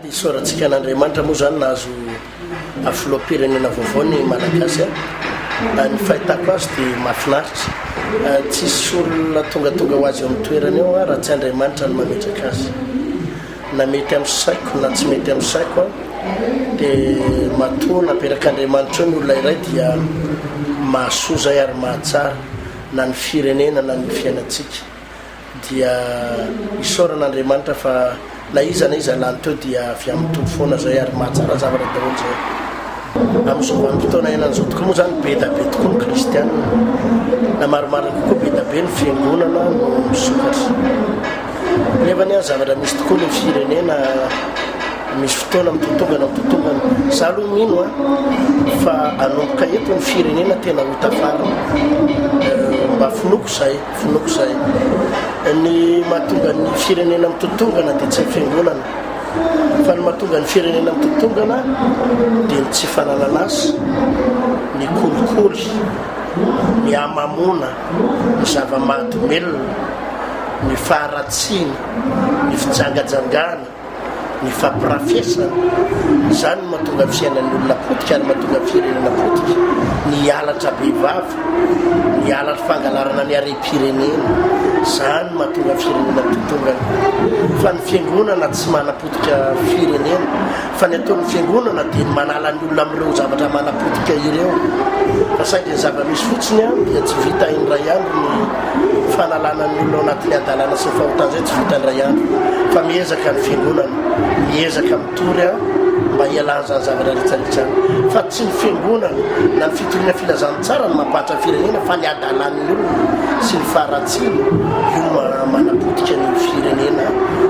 Isaorantsika an'Andriamanitra moa izany nahazo filoham-pirenena vaovao ny Malagasy a. Ny fahitako azy dia mahafinaritra. Tsisy olona tongatonga ho azy eo amin'ny toerana eo raha tsy Andriamanitra no mametraka azy. Na mety amin'ny saiko na tsy mety amin'ny saiko dia matoa naperak'Andriamanitra eo ny olona iray dia mahasoa izay ary mahatsara na ny firenena na ny fiainantsika. Dia isaorana Andriamanitra fa na iza na iza lany teo dia avy amin'ny Tompo foana izay ary mahatsara zavatra daholo izay. Amin'izao vanim-potoana iainana izao tokoa moa izany be da be tokoa ny kristiana. Na marimarina kokoa be da be ny fiangonana no misokatra. Nefa anie zavatra misy tokoa ilay firenena misy fotoana mitotongana mitotongana. Za aloha mino a fa hanomboka eto ny firenena tena ho tafarina. Mba finoako izay. Finoako izay. Ny mahatonga ny firenena mitotongana dia tsy ny fiangonana. Fa ny mahatonga ny firenena mitotongana dia ny tsy fananana asa, ny kolikoly, ny hamamoana, ny zava-mahadomelina, ny faharatsiana, ny fijangajangana. ny fampirafesana, izany no mahatonga ny fiainan'ny olona potika ary mahatonga ny firenena potika, ny halatra bevava, ny halatra fangalarana ny harem-pirenena, izany no mahatonga ny firenena totongana. Fa ny fiangonana tsy manapotika firenena, fa ny ataon'ny fiangonana dia ny manala ny olona amin'ireo zavatra manapotika ireo. Fa saingy ny zava-misy fotsiny dia tsy vita indray andro ny Fanalana ny olona ao anatin'ny hadalana sy ny fahotana izay tsy vita indray andro fa miezaka ny fiangonana, miezaka mitory an mba hialan'izany zavatra rehetra rehetra izany. Fa tsy ny fiangonana na ny fitoriana filazantsara no mampahatra ny firenena fa ny hadalan'ny olona sy ny faharatsiana io manapotika ny firenena,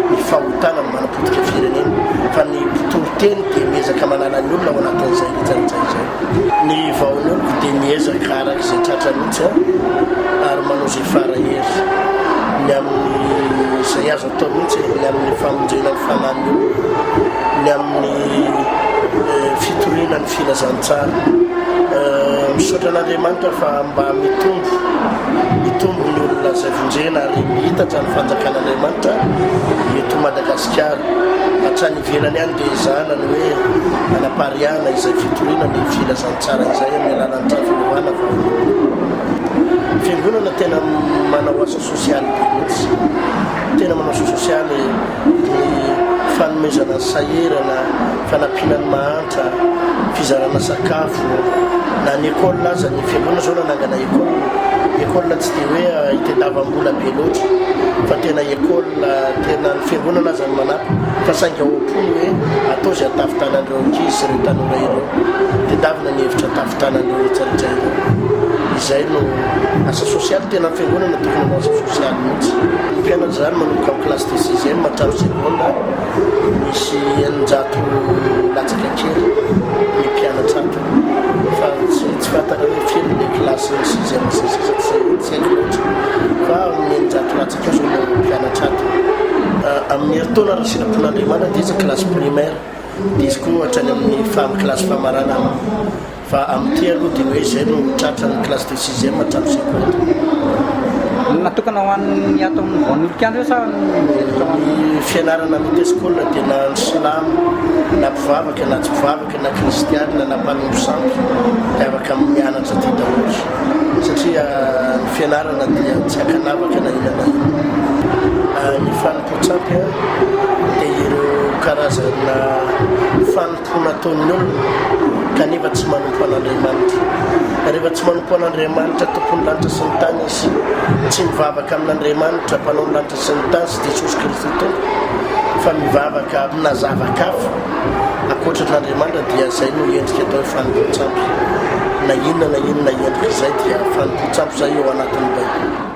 ny fahotana no manapotika firenena fa ny mpitory teny dia miezaka manala ny olona ao anatin'izay rehetra rehetra izay. Ny vahonoloko dia miezaka araka izay tratra mihitsy ary manao izay fara hery ny amin'izay azo atao mihitsy e, ny amin'ny famonjena ny fanahin'ny olona, ny amin'ny fitoriana ny filazantsara. Misaotra an'Andriamanitra fa mba mitombo, mitombo ny olona izay vonjena ary mihitatra ny fanjakan'Andriamanitra eto Madagasikara. Hatrany ivelany any dia ezahana ny hoe hanapariahana izay fitoriana ny filazantsara izay amin'ny alalan'ny trano fivavahana vaovao. Ny fiangonana tena manao asa sosialy be mihitsy. Tena manao asa sosialy ny fanomezana ny sahirana, fanampiana ny mahantra, fizarana sakafo, na ny école aza, ny fiangonana izao nanangana école. École tsy dia hoe itadiavam-bola be loatra fa tena école tena ny fiangonana aza no manampy fa saingy ao am-po ny hoe atao izay hahatafitana an'ireo ankizy sy ireo tanora ireo. Tedavina ny hevitra hahatafitana an'ireo rehetrarehetra ireo. Izay no asa sosialy, tena ny fiangonana tokony hanao asa sosialy mihitsy. Ny mpianatra izany manomboka amin'ny classe de sixième hatramin'ny seconde misy 600 latsaka kely ny mpianatra ato fa tsy tsy fantatra hoe firy ny classe sixième sy ny sisa tsy tsy haiko loatra fa amin'ny 600 latsaka eo zao no mpianatra ato. Amin'ny herintaona raha sitrapon'Andriamanitra dia izy classe primaire dia izy koa hatrany amin'ny faha classe famaranana. Fa amin'ity aloha dia hoe izay no tratran'ny classe de sixième hatramin'ny seconde. Natokana ho an'ny ato amin'ny voan'olon-kendry ve sa mivelatra ho an'ny. Ny fianarana mite-school dia na ny silamo na mpivavaka na tsy mpivavaka na kristianina na mpanompo sampy dia afaka mianatra aty daholo satria ny fianarana dia tsy ankanavaka na inona na inona. Ny fanompoan-tsampy dia ireo karazana fanompoana ataon'ny olona kanefa tsy manompo an'Andriamanitra. Rehefa tsy manompo an'Andriamanitra Tompon'ny lanitra sy ny tany izy, tsy mivavaka amin'Andriamanitra Mpanao ny lanitra sy ny tany sy Jesosy Kristy Tompo fa mivavaka amina zava-kafa ankoatra an'Andriamanitra dia izay no endrika atao hoe fanompoan-tsampy. Na inona na inona endrika izay dia fanompoan-tsampy izay ao anatin'ny Baiboly.